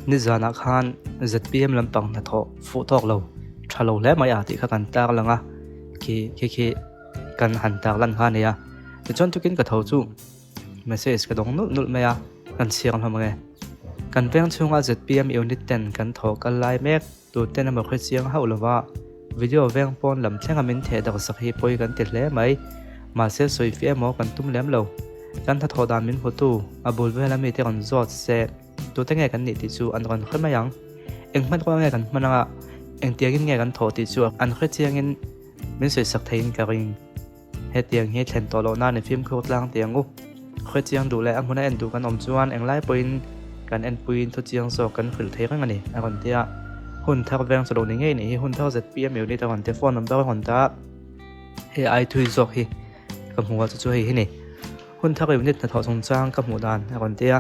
Nizanah khan zpm lampang hnathawh fuh tawk lo, tha lo hle mai a tih kha kan tar lang a, khi khi khi kan han tar lan kha a ni a. Tichuan tukin ka tho chu message ka dawng nulh nulh mai a, kan chhiar hlawm ang e. Kan veng chhunga zpm unit ten kan thawh kal lai mek. Tuten emaw hre chiang hauh lova video veng pawn lam thlenga min theh dak sak hi pawi kan ti hle mai. Mahse sawi fiah emaw kan tum lem lo. Kan hnathawh dan min hmutu, a bul vela mite rawn zawt se tute nge kan nih tih chu an rawn hre mai ang. Eng hmanrua nge kan hman anga engtiangin nge kan thawh tih chu an hre chiangin min sawi sak theiin ka ring. Hetiang hi thlen tawh loh nan i fimkhur tlang tih ang u. Hre chiang duh leh a hmuna en duh kan awm chuan englai pawhin kan enpuiin thu chiang zawk kan hrilh thei reng a ni, a rawn ti a. Hun thar veng chu lo ni ngei nih hi hun thar zpm unit a rawn ti a, phone number a rawn ta a. Hei ai thui zawk hi ka hmu a chu chu hei hi ni. Hun thar unit hnathawh chungchang ka hmuh dan a rawn ti a.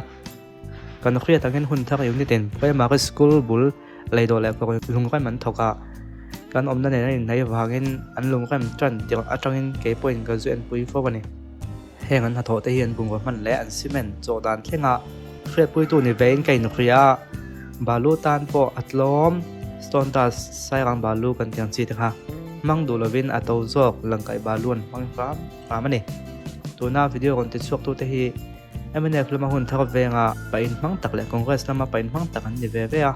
Kan hriat angin hun thar unit in primary school bul leidawh leh kawr lungrem an thawk a, kan awmna nen an inhnaih vangin an lungrem tan tirh atangin kei pawhin ka zu enpui fo a ni. Heng an hnathawh te hi an bungraw hman leh an cement chawh dan thlenga hriatpuitu ni vein ka inhria a, balu tan pawh a tlawm, stone dust, sairang balu kan tih ang chi te kha hmang duh lovin a to zawk langkaih balu an hmang hram hram a ni. Tuna video rawn ti chhuaktute hi. Mnf lama hun thar venga pa inhmang tak leh Congress lama pa inhmang tak an ni ve ve a,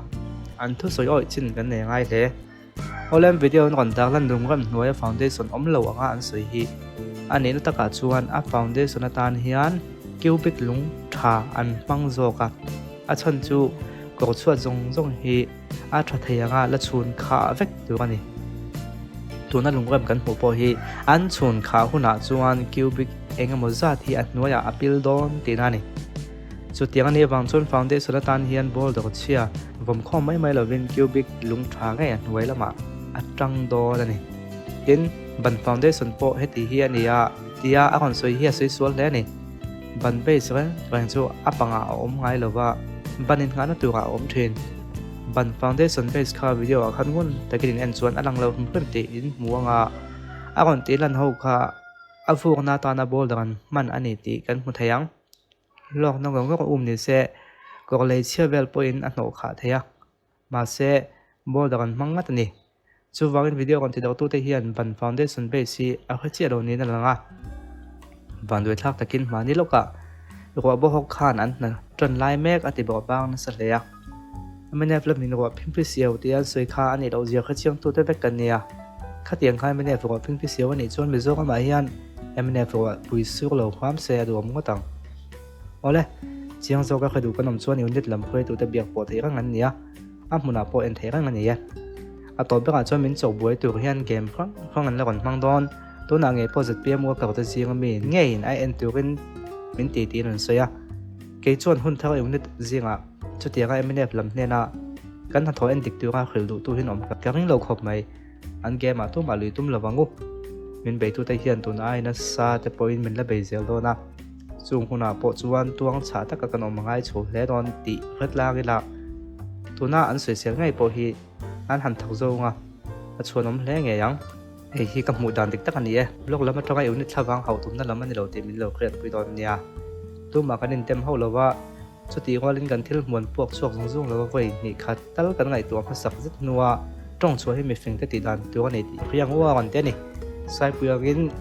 an thusawi awih chin kan nei ngai hle. Awlem video an rawn tar lan lungrem hnuaia foundation awm lo anga an sawi hi a nihna takah chuan a foundation atan hian cubic lung tha an hmang zawk a, a chhan chu kawr chhuat zawng zawng hi a tha thei anga la chhun khah vek tur a ni. Tuna lungrem kan hmuh pawh hi an chhun khah hunah chuan cubic eng emaw zat hi a hnuaiah a pil dawn tihna a ni. Chutiang a nih avang chuan foundation atan hian boulder chhia vawm khawm mai mai lovin cubic lung tha ngei a hnuai lamah a tang dawn a ni. Tin, ban foundation pawh heti hi a ni a tia a rawn sawi hi a sawi sual hle a ni. Ban base reng reng chu a pangah a awm ngai lova, ban innghahna turah a awm thin. Ban foundation base kha video ah khan ngun takin in en chuan a lang lo hrim hrim tih in hmu anga a rawn tih lan ho kha a vukna atana boulder an hman a ni tih kan hmu thei ang. Hlawkna ngawr ngawr um ni se kawr lei chhia vel pawhin a hnawh khah thei a. Mahse, boulder an hmang ngat a ni. Chuvangin video rawn ti dotute hian Ban Foundation base hi a hre chiah lo niin a lang a. Vanduaithlak takin hmani lawkah ruah bawhawk khan an hna tan lai mek a ti bawrh bang nasa hle a. Mnf lamin ruah phingphi siau tih an sawi kha a nih loh zia hre chiangtute vek kan ni a. Khatiang khan mnf ruah phingphi siau a nih chuan Mizoramah hian mnf ruah pui sur lo hram se a duhawm ngawt ang. Awle, chiang zawka hre duh kan awm chuan unit lam hruaitute biak pawh theih reng an ni a, a hmunah pawh en theih reng a ni e. A tawp berah chuan min chawk buai tur hian game hrang hrang an la rawn hmang dawn. Tunah ngei pawh zpm worker te zinga mi ngeiin a en turin min ti tiin an sawi a. Kei chuan hun thar unit zingah chutianga mnf lam hnena kan hnathawh en dik tura hrilh duhtu hi an awm ka ring lo khawp mai. An game ah tumah lui tum lo ang u. Min beitute hian tun ai nasa te pawhin min la bei zel dawn a. Chung hunah pawh chuan tuang chhah taka kan awm angai chho hle dawn tih hret lang ila tuna an sawisel ngei pawh hi an han thawk zawng a, a chhuanawm hle ngei ang. Hei hi ka hmuh dan dik tak a ni e. Blog lam atanga unit thlavang hauh tumna lam a ni lo tih min lo hriatpui dawn nia. Tumah kan intem hauh lo va, chutih rualin kan thil hmuan puak chhuak zung zung lo va vawi hnih khat tal kan ngaihtuah hmasak zet hnua tawng chhuah hi mifingte tih dan tur a ni tih hriang uar an ti a ni. Saipui angin.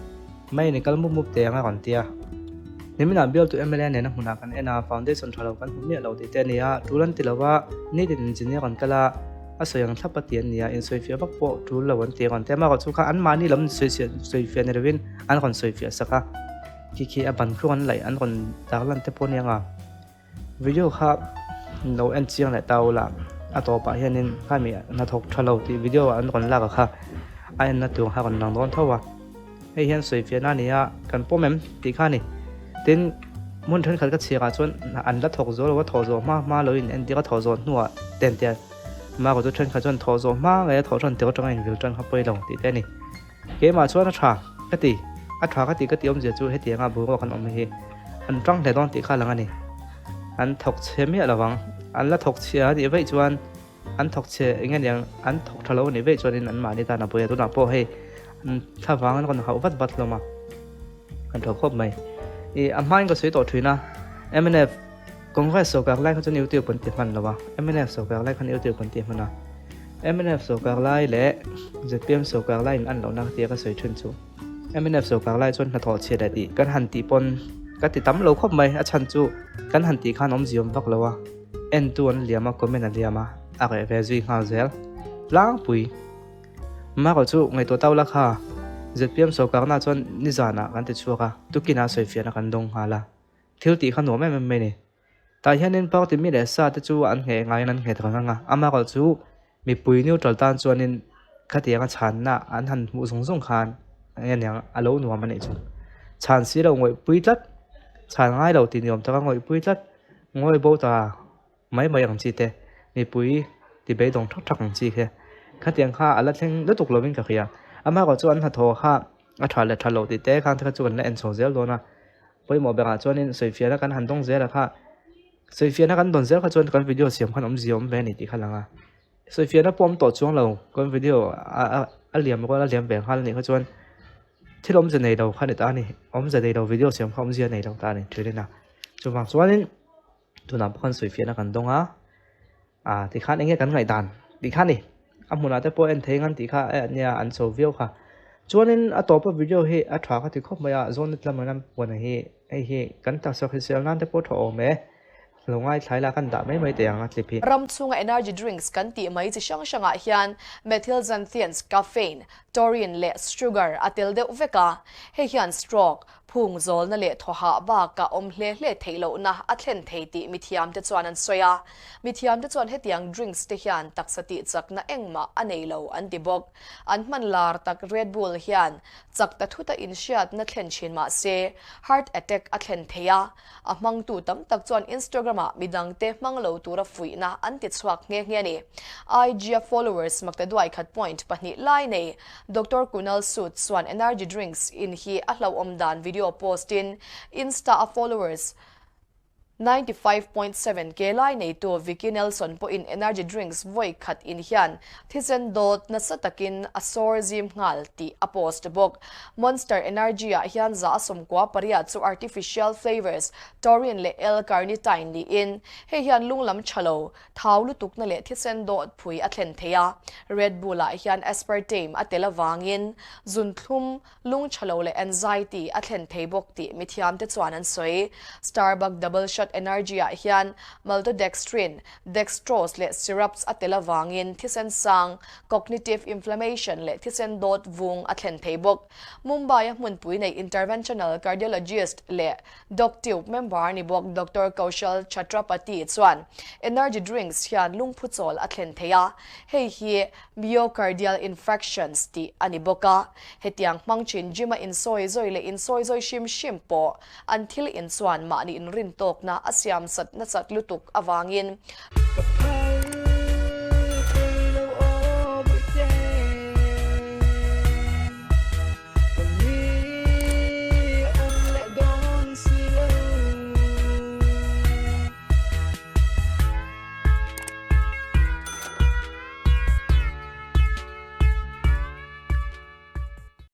Mai ni kal mup mup teh ang a rawn ti a. Niminah bialtu mla nena hmunah kan en a, foundation tha lo kan hmu miah lo tih te a ni a, tul an ti lo a, nitin engineer an kal a, a sawi ang thlap a ti an ni a, insawifiah vak pawh tul lo an ti a rawn ti a, amaherawhchu chu kha anmahni lam sawifiah ni lovin an rawn sawifiah sak a, khi khi a ban thluk an laih an rawn tarlan te pawh a ni ang a. Video kha lo en chiang leh ta ula a tawpah hianin khami hnathawk tha lo tih video ah an rawn lak a kha a enna tur kha a rawn lang dawn tho a, hei hian sawifiahna a ni a kan pawm em tih kha a ni. Tin, hmun thenkhat ka chhiar ah chuan an la thawk zo lo a, thawh zawh hma hma lo in entir a thawh zawh hnuah ten te mahrawh chu thenkhat chuan thawh zawh hma ngei a thawh tan tir atanga invil tan kha pawi lo tih te a ni. Keimah chuan a tha ka ti, a tha ka ti ka tih awmzia chu hetianga boruak an awm hi an tang hle dawn tih kha lang a ni. An thawk chhe miah lo vang, an la thawk chhia a nih vaih chuan an thawk chhe eng nge niang an thawk tha lo a nih vaih chuanin an mahni tan a pawi a, tunah pawh hei an thla vang an rawn hauh vat vat hlawm a, an tho khawp mai. Ih a hmain ka sawi tawh thin a, mnf. Congress sawrkar lai kha chuan YouTube an ti hman lo a, mnf sawrkar lai khan YouTube an ti hman a. Mnf sawrkar lai leh zpm sawrkar lai in an lohna ka tia ka sawi thin chu. Mnf sawrkar lai chuan hnathawh chhiat leh tih kan han tih pawn ka ti tam lo khawp mai, a chhan chu kan han tih khan awmzia awm vak lo a, entu an liam a, comment a liam a, a reh ve zui nghal zel tlangpui. Maro chu ngaihtuah tau la kha, zpm sawrkarna chuan nizanah kan ti chhuak a, tukinah sawifiahna kan dawng nghal a, thil tih kha nuam em em mai ni. Tah hianin party mi leh sa te chu an ngheh ngaiin an nghet reng ang a, amaherawh chu mipui neutral tan chuanin khatianga chhanna an han hmuh zung zung khan eng aniang a lo nuam a nih chu. Chhan si lo ngawih pui tlat, chhan ngai lo tih ni awm taka ngawih pui tlat, ngawi bo ta mai mai ang chi te, mipui ti beidawng thak thak ang chi kha khatiang kha a la thleng lutuk lovin ka hria. Amaherawh chu an hnathawh kha a tha leh tha lo tih te khan te kha chu kan la en chho zel dawn a. Pawimawh berah chuanin sawifiahna kan han dawng zel a kha, sawifiahna kan dawn zel kha chuan kan video siam khan awmzia awm ve a ni tih kha lang a. Sawifiahna pawh awm tawh chuang lo, kan video a a liam rual a liam ve nghal a nih kha chuan thil awmze nei lo kha a ni ta a ni, awmze nei lo video siam kha awmzia nei lo ta a ni thin a. Chuvang chuanin tunah pawh khan sawifiahna kan dawng a, ah tikhan eng nge kan ngaihdan tih kha a ni. A hmunah te pawh en thei ngan tih kha nia an cho viau kha. Chuanin a tawpa video hi a tha ka ti khawp mai a, zawn lam lam puan hi hei hi kan taksa hrisel nan te pawh tha awm e. Lo ngaithlai la kan dah mai mai teh ang a clip hi. Ram chhunga energy drinks kan tih mai chi hrang hrangah hian methylxanthines, caffeine, taurine leh sugar a tel deuh vek a. Hei hian stroke, Phung zawlna leh thawhah bakah awm hle hle theih lohna a thlen thei tih mithiamte chuan an sawi a. Mithiamte chuan hetiang drinks te hian taksa tih chakna engmah a nei lo an ti bawk. An hman lar tak Red Bull hian chak ta thuta inhriatna thlen thin mah se, heart attack a thlen thei a. A hmangtu tam tak chuan Instagram-ah midangte hmang lo tura fuihna an ti chhuak nghe nghe a ni. IG-a followers maktaduai khat point pahnih lai nei Doctor Kunal Sood chuan energy drinks in hi a hlauhawm dan video post-in Insta-a followers 95.7 K lai neitu Vicky Nelson pawhin energy drinks vawi khat in hian thisen dawt nasa takin a sawr zim nghal tih a post bawk. Monster Energy-ah hian za a sawmkua pariat chu artificial flavours, taurine leh L-carnitine niin hei hian lung lam tha lo, thau lutukna leh thisen dawt phui a thlen thei a. Red Bull-ah hian aspartame a tel avangin zunthlum, lung tha lo leh anxiety a thlen thei bawk tih mithiamte chuan an sawi. Starbuck Double Shot Energy-ah hian maltodextrin, dextrose leh syrups a tel avangin thisen sang, cognitive inflammation leh thisen dawt vung a thlen thei bawk. Mumbai-a hmunpui nei interventional cardiologist leh DocTube member ni bawk Doctor Kaushal Chhatrapati chuan energy drinks hian lungphu chawl a thlen thei a, hei hi myocardial infarctions tih a ni bawk a. Hetiang hmang thin gym-a insawi zawi leh insawi zawi hrim hrim pawh an thil inchuan mahni inrintawkna a siam sat nasat lutuk avangin.